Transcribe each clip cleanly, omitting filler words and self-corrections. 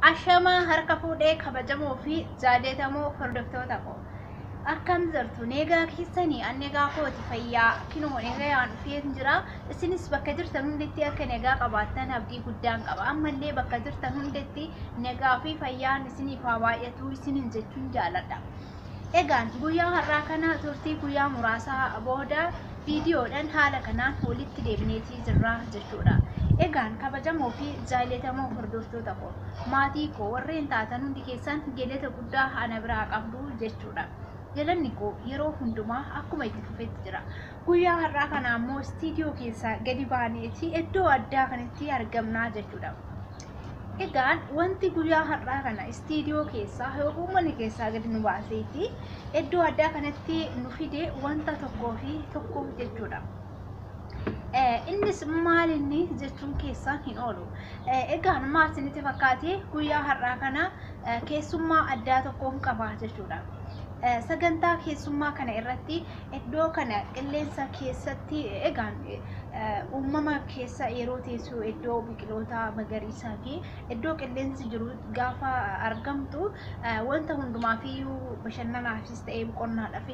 Ashamaa harka fuudhee kabajamoo fi jaallatamoo hordoftoota koo. Akkam jirtu neegaa keessanii an negaa kooti fayyaa kinoo negayaan dhufeen jira. Isinis bakka jirtan hunditti akka negaa qabaattan abdii guddaan qaba. Ammallee bakka jirtan hunditti negaa fi fayyaan isiniif haa baay'atu isinin jechuun jaaladha. Egaan guyyaa har'aa kana turtii guyyaa muraasaa booda viidiyoodhaan haala kanaan walitti deebineetii jirra jechuudha. Egaan kabajamoo fi jaallatamoo hordoftoota koo maatii koo warreen taatan hundi keessan galata guddaa ana biraa qabdu jechuudha. Galanni koo yeroo hundumaa akkuma itti fufetti jira. Guyyaa har'aa kana ammoo istiidiyoo keessaa gadi baaneeti iddoo addaa kanatti argamnaa jechuudha. Egaan wanti guyyaa har'aa kana istiidiyoo keessaa yookiin mana keessaa gadi nu baaseeti iddoo addaa kanatti nu fide wanta tokkoo fi tokko jechuudha. Innis maal inni jechuun keessaan hin oolu. Egaan maal isinitti fakkaate guyyaa har'aa kana keessummaa addaa tokkoon qaba jechuudha. Sagantaa keessummaa kana irratti iddoo kana qilleensa keessatti egaan uumama keessa yeroo teessu iddoo biqiloota magariisaa fi iddoo qilleensi jiru gaafa argamtu wanta hundumaaf iyyuu bashannanaafis ta'ee boqonnaadhaaf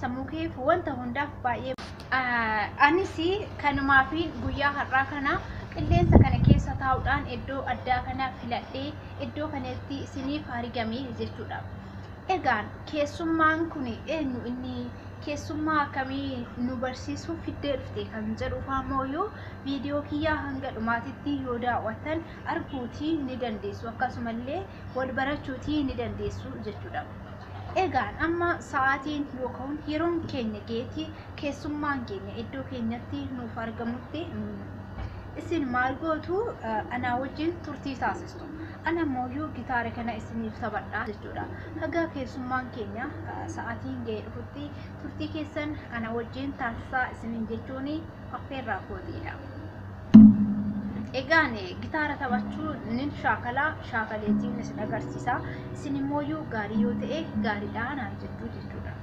sammuu keef wanta hundaaf baay'ee anis kanumaa fi guyyaa har'aa kana qilleensa kana keessa taa'uudhaan iddoo addaa kana filadhee iddoo kanatti isiniif argame jechuudha. Egaan keessummaan kun eenyu inni keessummaa akkamii nu barsiisuuf fiddee dhufte kan jedhuuf ammoo viidiyoo kiyyaa hanga dhumaatitti yoo daawwattan arguutii ni dandeessu akkasumallee wal barachuutii ni dandeessu jechuudha. Egaan amma sa'aatiin yookaan yeroon keenya geetii keessummaan keenya iddoo keenyatti nuuf argamutti isin maal gootu anaa wajjin turtii taasistu. Ana ammoo gitaara kana isiniif taphadha jechuudha. Haga keessummaan keenya sa'aatiin ga'ee dhufutti turtii keessan ana wajjin taasisaa isiniin jechuun affeerraa kootiidha. Egaan gitaara taphachuu nin shaakalaa shaakaleetiin isin agarsiisa. Isin immoo gaarii yoo ta'e gaariidha naan jechuu jechuudha.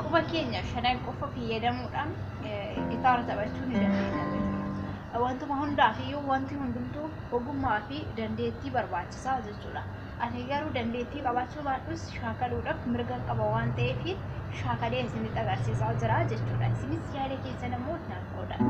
Quba keenya shanan qofa fayyadamuudhaan gitaara taphachuu ni dandeenya jechuudha. Wantuma hundaaf iyyuu wanti hundumtuu ogummaa fi dandeettii barbaachisaa jechuudha. Ani garuu dandeettii qabaachuu baadhus shaakaluudhaaf mirga qaba waan ta'eef shaakalee isinitti agarsiisaa jira jechuudha. Isinis yaada keessan immoo naaf qooda.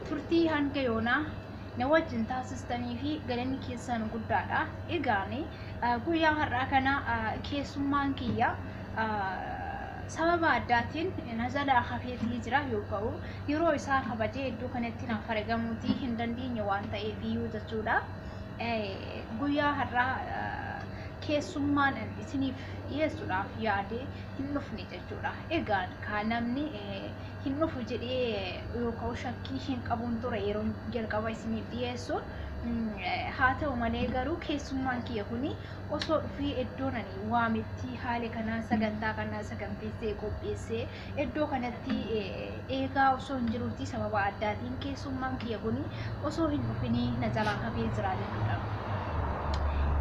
Turtii hanga yoonaa na wajjin taasistanii fi galanni keessan guddaadha. Egaan guyyaa har'aa kana keessummaan kiyya sababa addaatiin na jalaa hafeetii jira yookaan yeroo isaa kabajee iddoo kanatti naaf argamuutii hin dandeenye waan ta'eef iyyuu jechuudha. Guyyaa har'aa keessummaan isiniif dhiyeessuudhaaf yaadee hin dhufne jechuudha. Egaan kan namni hin dhufu jedhee yookaan shakkii hin qabuun ture yeroo jalqaba isiniif dhiyeessu. Haa ta'u malee garuu keessummaan kiyya kuni osoo dhufee iddoo ani waametti haala kanaan sagantaa kana saganteessee qopheessee iddoo kanatti eegaa osoo hin jiruuti sababa addaatiin keessummaan kiyya kuni osoo hin dhufinii na jalaa hafee jira jechuudha.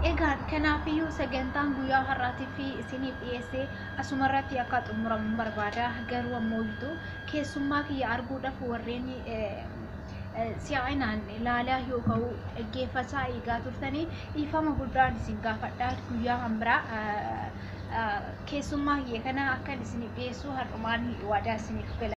Egaa kanaafiyyuu sagantaan guyyaa har'aatii fi isiniif dhiyeessee asumarratti akka xumuramu barbaada. Garuu ammoo keessummaa kiyya arguudhaaf warreen si'aayinaan ilaalaa yookaan dhaggeeffataa eegaa turtanii dhiifama guddaan isin gaafadha. Guyyaa kan biraa keessummaa kiyya kana akkan isiniif dhiyeessu har'umaan waadaa isiniif gala.